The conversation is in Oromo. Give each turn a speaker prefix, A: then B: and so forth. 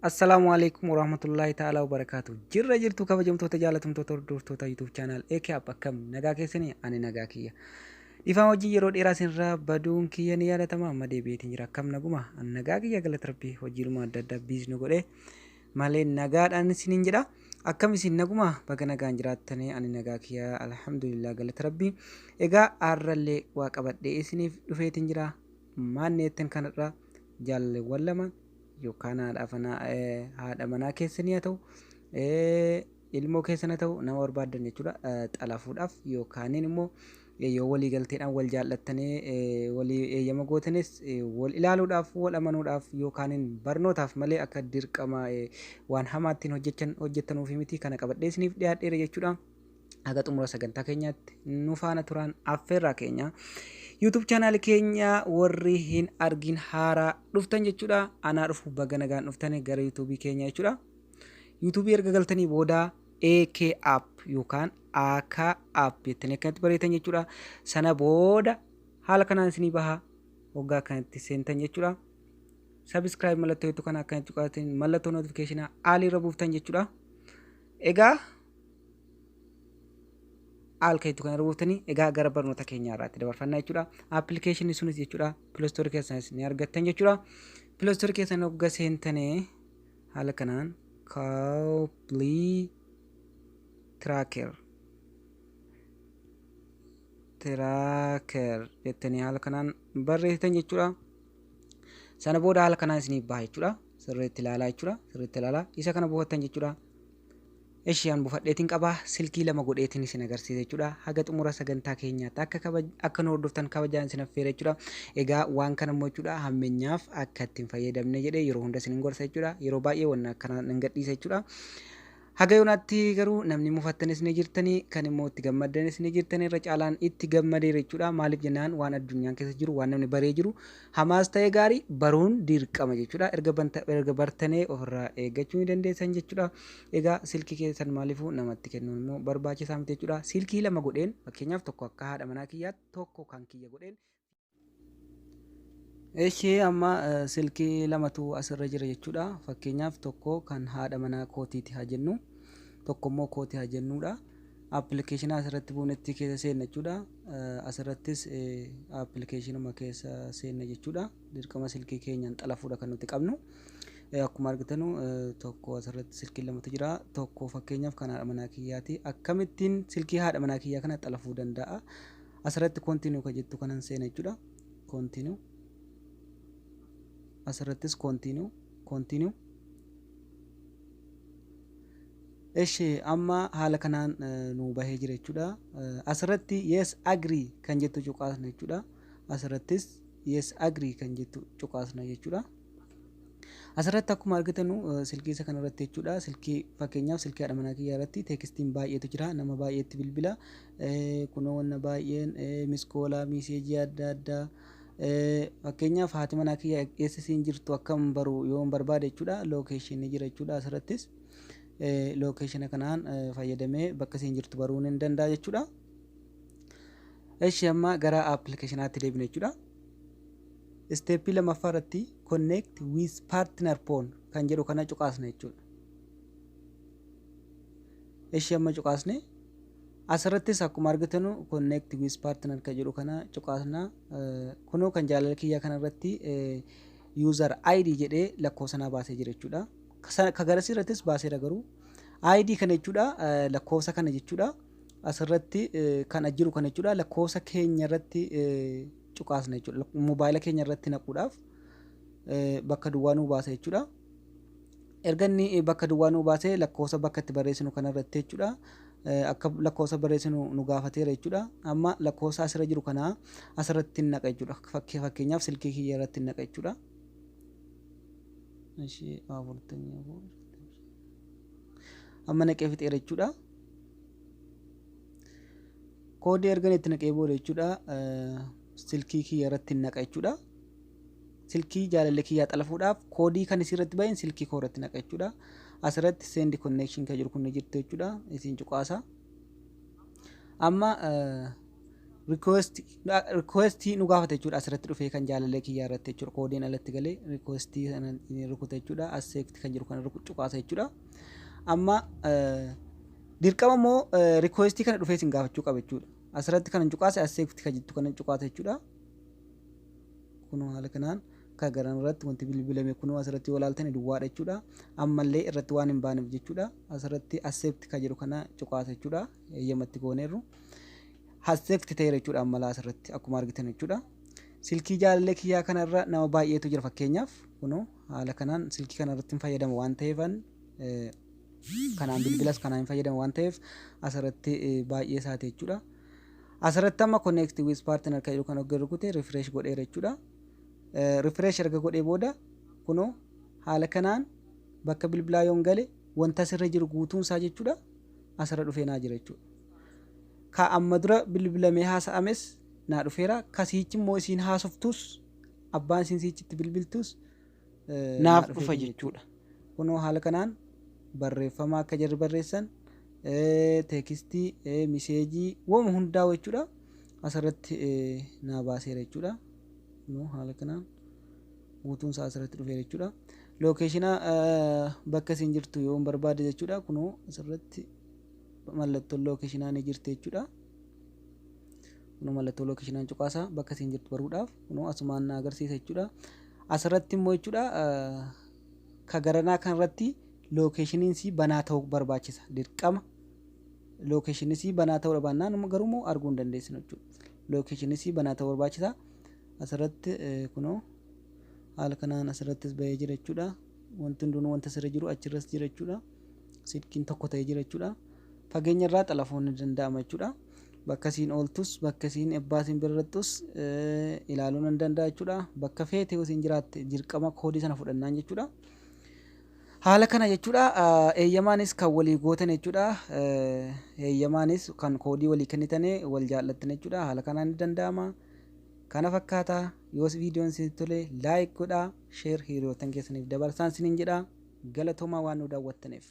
A: Assalaamu alaikum warahmatullahi ta'ala wabarakaatu. Jirra jirtu, kabajamtoota, jaalatamtoota, hordoftoota YouTube channel AK App, akkam nagaa keessanii? Ani nagaa kiyya. Dhiifama hojii yeroo dheeraa isinirraa baduun kiyya ni yaadatama. Amma deebi'eetiin jira. Akkam naguma? Ani nagaa kiyya, galata Rabbii. Hojiiluma adda addaa busy nu godhee malee nagaadhaan isiniin jedha. Akkam isin, naguma? Baga nagaan jiraattanii. Ani nagaa kiyya, alhamdulillah, galata Rabbii. Egaa har'allee waa qabadhee isiniif dhufeetiin jira. Maanneettan kanarraa jaalalleewwan lama yookaan haadha manaa keessanii haa ta'u, ilmoo keessan haa ta'u, nama barbaaddan jechuudha, xalafuudhaaf yookaaniin immoo yoo walii galteedhaan wal jaallattanii walii eeyyama gootanis wal ilaaluudhaaf, wal amanuudhaaf yookaaniin barnootaaf malee akka dirqama waan hamaa ittiin hojjechan hojjettanuufi miti. Kana qabadhee isiniif dhiyaadheera jechuudha. Haga xumura sagantaa keenyaatti nu faana turaan affeerraa keenya. YouTube channel keenya warri hin argin haaraa dhuftan jechuudha. Anaa dhufu, baga nagaan dhuftan gara YouTube keenya jechuudha. YouTube erga galtanii booda AK App yookaan AK App jettanii akkanatti barreessan jechuudha. Sana booda haala kanaan isinii baha, waggaa akkanatti seentan jechuudha. Subscribe mallattoo jettu kana akkanatti cuqaatin, mallattoo notification all irra buuftan jechuudha. Egaa all kan jettu kana irra buuftanii, egaa gara barnoota keenyaa irraatti dabarfannaa jechuudha. Appilikeeshinii sunis jechuudha Play Store keessanis ni argattan jechuudha. Play Store keessan hogga seentanii haala kanaan Couple Tracker jettanii haala kanaan barreessitan jechuudha. Sana booda haala kanaan isiniif baha jechuudha. Sirriitti ilaalaa jechuudha. Sirriitti ilaalaa. Isa kana buufattan jechuudha. Ishee an buufadheetiin qabaa, silkii lama godheetiin isin agarsiisa jechuudha. Haga xumura sagantaa keenyaatti akka nu hordoftan kabajaan isin affeera jechuudha. Egaa waan kana immoo jechuudha hammeenyaaf akka ittiin fayyadamne jedhee yeroo hunda isin gorsa jechuudha. Yeroo baay'ee wanna akkana nan gadhiisa jechuudha. Haga yoonaatti garuu namni mufattanis ni jirtanii, kan immoo itti gammaddanis ni jirtanii. Irra caalaan itti gammadeera jechuudha. Maaliif jennaan, waan addunyaan keessa jiru, waan namni baree jiru, hamaas ta'e gaarii baruun dirqama jechuudha. Erga bartanee ofirraa eeggachuu ni dandeessan jechuudha. Egaa silkii keessan maaliifuu namatti kennuun immoo barbaachisaa miti jechuudha. Silkii lama godheen, fakkeenyaaf tokko akka haadha manaa kiyyaatti, tokko kan kiyya godheen. Ishee amma silkii lamatu asirra jira jechuudha. Fakkeenyaaf tokko kan haadha manaa kootiiti haa jennu. Tokko immoo kooti haa jennuudha. Appilikeeshina asirratti buunetti keessa seenna jechuudha. Asirrattis appilikeeshinuma keessa seenna jechuudha. Dirqama silkii keenyaan xalafuudha kan nuti qabnu. Akkuma argitanu tokko asirratti silkii lamatu jira. Tokko fakkeenyaaf kan haadha manaa kiyyaati. Akkamittiin silkii haadha manaa kiyyaa kana xalafuu danda'a? Asirratti continue kan jettu kanan seena jechuudha. Continue. Asirrattis continue, continue. Eshi, amma haala kanaan nu bahee jira jechuudha. Asirratti yes, agree kan jettu cuqaasna jechuudha. Asirrattis yes, agree kan jettu cuqaasna jechuudha. Asirratti akkuma argitanu silkii isa kanarratti jechuudha. Silkii, fakkeenyaaf silkii haadha manaa kiyyaa irratti textiin baay'eetu jira. Nama baay'eetti bilbila. Kunoo wanna baay'een missed call, message adda addaa. Fakkeenyaaf haati manaa kiyya eessa isiin jirtu akkam baru yoo barbaade jechuudha. Locationii jira jechuudha asirrattis. Locationa kanaan fayyadamee bakka isiin jirtu baruu ni danda'a jechuudha. Eshi, amma gara appilikeeshinaatti deebina jechuudha. Step lammaffaa irratti connect with partner phone kan jedhu kana cuqaasna jechuudha. Eshi, amma cuqaasne. Asirrattis akkuma argitanu connect with partner kan jedhu kana cuqaasna. Kunoo kan jaalala kiyyaa kanarratti user ID jedhee lakkoofsa naa baasee jira jechuudha. Ka garasii irrattis baaseera, garuu ID kana jechuudha, lakkoofsa kana jechuudha. Asirratti kan jiru kana jechuudha, lakkoofsa keenya irratti cuqaasna jechuudha. Mobaayila keenya irratti naquudhaaf bakka duwwaa nuu baasa jechuudha. Erga inni bakka duwwaa nuu baasee, lakkoofsa bakka itti barreessinu kanarratti jechuudha. Akka lakkoofsa barreessinu nu gaafateera jechuudha. Amma lakkoofsa asirra jiru kana asirratti naqa jechuudha. Fakkeenyaaf silkii kiyya irratti naqa jechuudha. Ishee 44 amma naqee fixeera jechuudha. Koodii ergan itti naqee booda jechuudha, silkii kiyya irratti naqa jechuudha. Silkii jaalallee kiyyaa xalafuudhaaf koodii kan isii irratti bahin silkii koo irratti naqa jechuudha. Asirratti send connection kan jiru kun ni jirtu jechuudha. Isiin cuqaasa. Amma Request nu gaafata jechuudha asirratti dhufee kan jaalallee kiyyaa irratti jechuudha. Koodiin alatti galee request sana rukuta jechuudha. Accept kan jiru kana cuqaasa jechuudha. Amma dirqama immoo request kana dhufee isin gaafachuu qaba jechuudha. Asirratti kan cuqaase, accept kan jettu kana cuqaasa jechuudha. Kunoo haala kanaan kan garan irratti wanti bilbilame kunoo asirratti yoo ilaaltan duwwaadha jechuudha. Ammallee irratti waan hin baaneef jechuudha. Asirratti accept kan jedhu kana cuqaasa jechuudha. Eeyyamatti gooneerru. Accept ta'eera jechuudha ammalaa asirratti akkuma argitan jechuudha. Silkii jaalallee kiyyaa kanarra nama baay'eetu jira. Fakkeenyaaf, kunoo haala kanaan silkii kanarratti hin fayyadama waan ta'eefan, kanaan bilbilas kanaan hin fayyadama waan ta'eef, asirratti baay'ee isaati jechuudha. Asirratti amma connect with partner kan jedhu kan hogga rukute refresh godheera jechuudha. Refresh erga godhee booda kunoo haala kanaan bakka bilbilaa yoon gale wanta asirra jiru guutuun isaa jechuudha asirra dhufee naa jira jechuudha. Ka amma dura bilbilamee haasa'ames naa dhufeera. Kasiichi immoo isiin haasoftus, abbaan isiin siichitti bilbiltus
B: naaf dhufa jechuudha.
A: Kunoo haala kanaan barreeffama akka jarri barreessan, text, message, wooma hundaa'u jechuudha asirratti naa baaseera jechuudha. Kunoo haala kanaan guutuun isaa asirratti dhufeera jechuudha. Location bakka isin jirtu yoo barbaade jechuudha, kunoo asirratti mallattoon locationaa ni jirti jechuudha. Kunoo mallattoo locationaan cuqaasaa bakka isin jirtu baruudhaaf, kunoo asumaan na agarsiisa jechuudha. Asirratti immoo jechuudha, ka garanaa kanarratti locationiin sii banaa ta'uu barbaachisa dirqama. Locationii sii banaa ta'uu baannaan garuu immoo arguu hin dandeessinu jechuudha. Locationii sii banaa ta'uu barbaachisa. Asirratti kunoo haala kanaan asirrattis bahee jira jechuudha. Wanti hundinuu wanta asirra jiru achirras jira jechuudha. Silkiin tokko ta'ee jira jechuudha. Fageenya irraa xalafuun ni danda'ama jechuudha. Bakka isiin ooltus, bakka isiin abbaa isiin birrattus ilaaluun ni danda'a jechuudha. Bakka feete yoo isiin jiraatte dirqama koodii sana fudhannaan jechuudha. Haala kana jechuudha, eeyyamaanis kan walii gootan jechuudha. Eeyyamaanis kan koodii walii kennitanii wal jaallattan jechuudha. Haala kanaan ni danda'ama. Kana fakkaata. Yoo viidiyoon isinitti tole like godhaa, share hiriyoottan keessaniif dabarsaan isiniin jedha. Galatoomaa waan nu daawwattaniif.